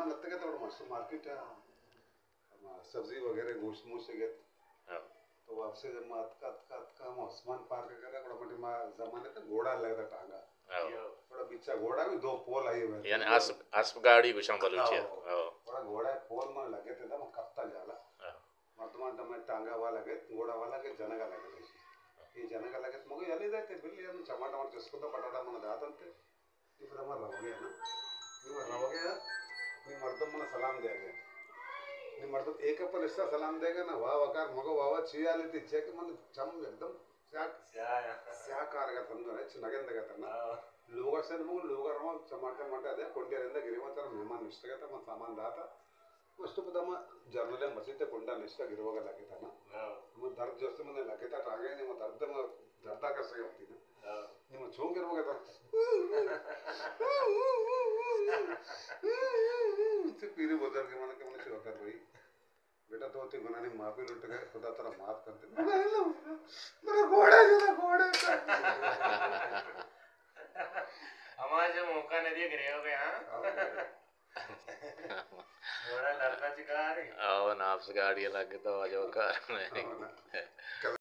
لگتے گئے تو مست مارکیٹ ہے، ہم سبزی وغیرہ گوشت موشت گئے۔ ہاں۔ تو واپسی جب ما اتکا، اتکا، اتکا، ہم عثمان پارک کرا، گڑا مٹی ما زمانے تو گھوڑا لگتا ٹانگا۔ ہاں۔ گڑا بچا گھوڑا بھی دو پول آئی ہوئے۔ یعنی اسب، اسب گاڑی گوشاں بلوچی۔ ہاں۔ ہاں۔ گڑا گھوڑا پول من لگے تھے، ما کپتا جالا۔ ہاں۔ مردمان ٹمے ٹانگا والا گئے، گھوڑا والا گئے، جنگا لگے تھے۔ یہ جنگا لگے، مگو یلی دے تے بلی ہم چماٹا مر جس کو تو پٹاٹا من داتن تے۔ یہ پھر ہمارا روگے نا۔ یہ روگے نا۔ یہ مردم من سلام دے گئے۔ یہ مردم ایک پر اس سلام دے گا نا، واہ وکار مگو واہ واہ چی آلی تی چیک من چم ایک دم سیاہ، سیاہ۔ سیاہ کار کا سمجھو نا، چھ نگن دے گا تھا نا۔ ہاں۔ لوگا سے مگو لوگا رو چماٹا ماٹا دے، کنڈے رندا گریوا تر مہمان نشتے گا تھا، من سامان داتا۔ مستو پدا ما جنرل مسجد تے کنڈا نشتا گروگا لگتا نا۔ ہاں۔ ما درد جستے من لگتا ٹانگے نے، ما درد ما دردا کر سکے ہوتی نا۔ ہاں۔ نے ما چون گروگا تھا۔ تے پیرے بزرگ من کہ من شروع کر بھائی۔ بیٹا تو تی گناہ نے معافی لٹ گئے، خدا ترا معاف کر دے۔ میرا گھوڑا جو نا گھوڑا۔ ہما جو موقع نہ دیا گریوگے، ہاں؟ ہاں۔ گھوڑا لڑکا چکار ہے۔ آو ناپس گاڑی لگ تو جو کار میں۔ ہاں۔